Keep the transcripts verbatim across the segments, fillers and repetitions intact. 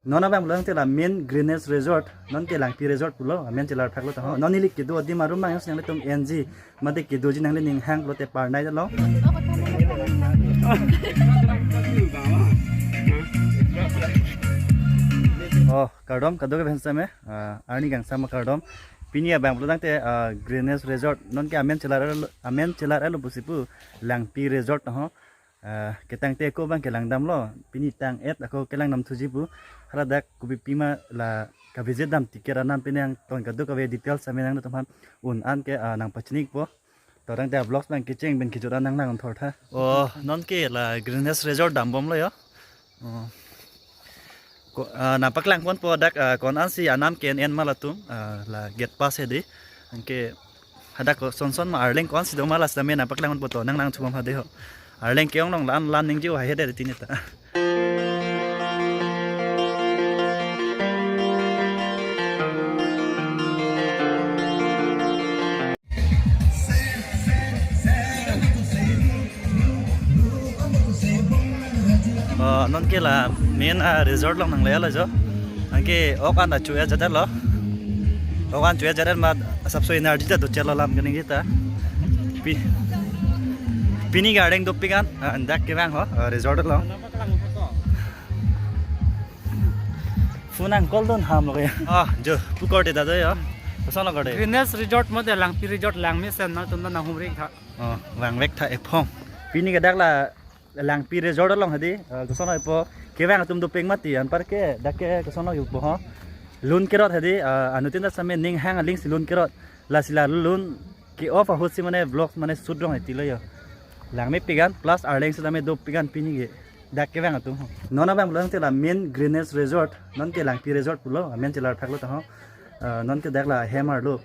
Non abang pulo tangte la main Greenest Resort, non ke Langpi Resort pulo, amen chelar phaklo ta ho. Non neli kedo adim arum abang si nanglitum enji, mate kedoji nanglining hang pulote per night along. Oh, kardom, kadokave pen sitame, ah, arni kangsam kardom. Pini abang pulo tangte, ah, Greenest Resort, non ke amen chelar, amen chelar alo pusi pu, Langpi Resort ho. Ah, ketangte ako abang ke langdamlo, pini tang et ako kelang nam thuji pu. Hala dak kopi pima la ka visit dam ticket anam pini nangthan kadokave details amen nangtum aphan un-an ke, ah, nangpachinikpo. To tangte vlogs abang kecheng pen kejut an nang nang thor tha. Oh, non ke la Greenest Resort dambomlo yo. Oh. Ko, ah, nangpaklang ponpo dak, ah, ko-an si anam ke-en ma latum, ah, la gate pass hedi. Anke hadak koson son ma arleng ko-an si do ma la sitame nangpaklang ponpo to nang nang chubam hadi ho. Arleng ke-ong long lan lan ningje hai hedi tini ta. Oh, non ke la main, ah, resort along nanglelo jo. Anke ok an ta chu-e jadetlo. Ok an chu-e jadet ma asapso energy ta dochelo lam keningje ta. Pi-, pini ke arleng dopik an, ah, dak kevang ho, ah, resort along. Phone nang call dun ham lo ya. Ah, jo, pu korte ta do yo. Koson lo korte? Greenest Resort mate Langpi Resort langmesen nangtum ta nanghumri tha. Oh, vangvek tha ephong. Pini ke dak la Langpi Resort along hedi, ah, koson lo ipo, kevang atum dopik mati, anpar ke dak ke koson lo ipo ho. Lun kerot hedi, ah, anuttin ta sitame ning hang aling si lun kerot. Lasi la lun ke-off ahut si mane vlogs mane shoot rong hedi lo yo. Langmepik an plus arleng sitame dopik an pini ke. Dak kevang atum ho. Non abang pulo tangte la main Greenest Resort, non ke Langpi Resort pulo, amen chelar phaklo ta ho. Ah, non ke dak la hem arlo.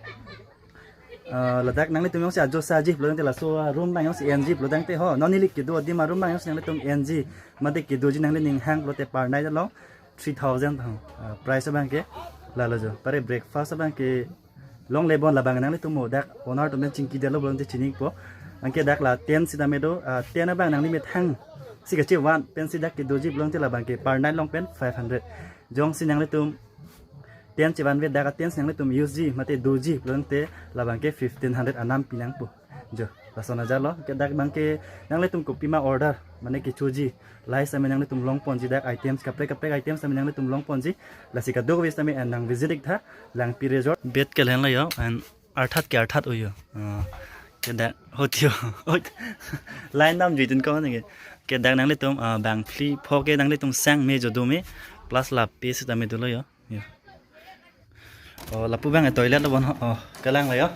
Ah, ladak nanglitum jongsi ajo saji pulo tangte laso room abang jongsi enji pulo tangte ho. Non neli kedo adim arum abang jongsi nanglitum enji, mate kedoji nanglining hang pulote per night along three thousand ho. Ah, price abang ke lalo jo. Pare breakfast abang ke longle bon labang nanglitum mo dak owner atum pen chingkidetlo pulo tangte chinikpo. Anke dak la tent sitame do, ah, tent abang nangli methang si kachevan pensi dak kedoji pulo tangte labang ke per night along pen five hundred. Jongsi nanglitum tent chevanve dak a-tent nanglitum use ji mate doji pulo tangte labang ke fifteen hundred anam pinangpo. Jo, lason ajatlo, ke dak abang ke nanglitum kopima order, mane kechoji, lahai sitame nanglitum longponji dak items, kaprek kaprek items sitame nanglitum longponji, lasi kadokave sitame nang visit ik tha, Langpi Resort. Bed ke lahenlo yo, and arthat ke arthat uyo. Ah, ke dak hotio. Oi. Line nam juitun ko nge. Ke dak nanglitum, ah, bang phli pho ke nanglitum sang me jo do me, plus lapi sitame dolo yo. Ya. Oh, lapu abang toilet lo bon ho. Oh, kelang lo yo.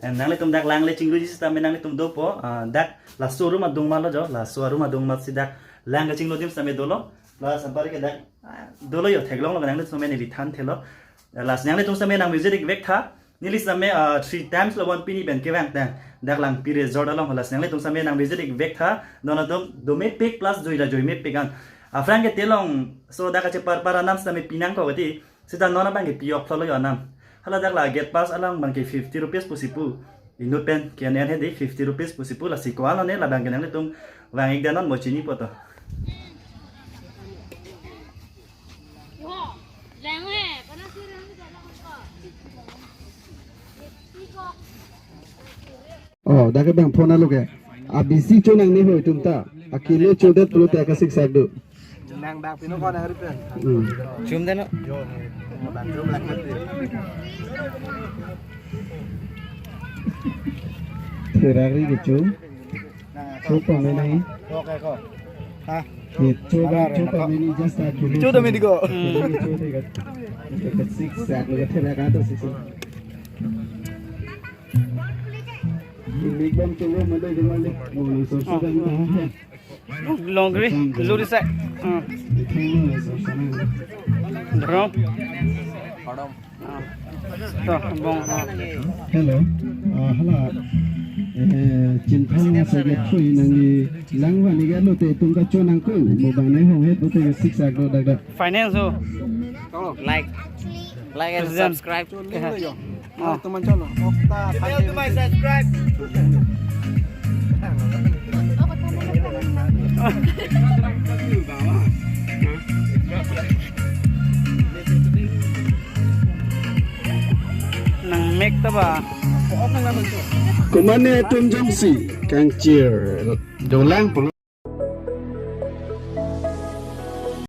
And nanglitum dak langle chingluji sitame nanglitum dopo. Ah, dak laso room adung malo jo. Laso room adung mat si dak lang kachinglu adim sitame dolo. Plus anpar ke dak, ah, dolo yo theklonglo nanglitum sitame neli than thelo. Lasi nanglitum sitame nang visit ik vek tha. Neli sitame, ah, three times lo bon pini pen kevang tang. Dak Langpi Resort along lasi nanglitum sitame nang visit ik vek tha. Non atum domepik plus jui la juimepik an. Aphrang ke telong so dak kachepar par anam sitame pinangkok ti. Sita non abang ke pi-ok thalo yo anam. Hala dak la gate pass along abang ke fifty rupees pusi pu. Inut pen ke-en hedi fifty rupees pusi pu lasi ko-an lo ne labang ke nanglitum vang ik dan non mo chinipo to. Oh, dak ke bang phone alo ke. Abisi cho nangne ho itum ta. Akilo chodet pulote akasik sak do. Nang bang pino ko nang ripen. Hmm. Chum deno. Yo, bang chum lak mati. Therak ri ke chum. Cho pameni. Okay ko. Ha? Ke cho ba, cho pameni just a kilo. Cho do medi ko. Kilo cho de ka. Ke six sak lo ke therak ato six. Mik bom cho lo mali de mali. Mo lo so so dan ta. Longri, luri sa. Hmm. Drum. To, bong, ha. Hello. Ah, hala. Eh, Chinthang asa ke three nangli langvani ke lote tum kachonangkok. Mo bang nai hong het lote ke six sak do dak dak. Finance ho. Like. Like and President. Subscribe. Ah. Teman channel. Okta. Subscribe. Ek ta ba. Komane atum jongsi kangchir jonglang pulo.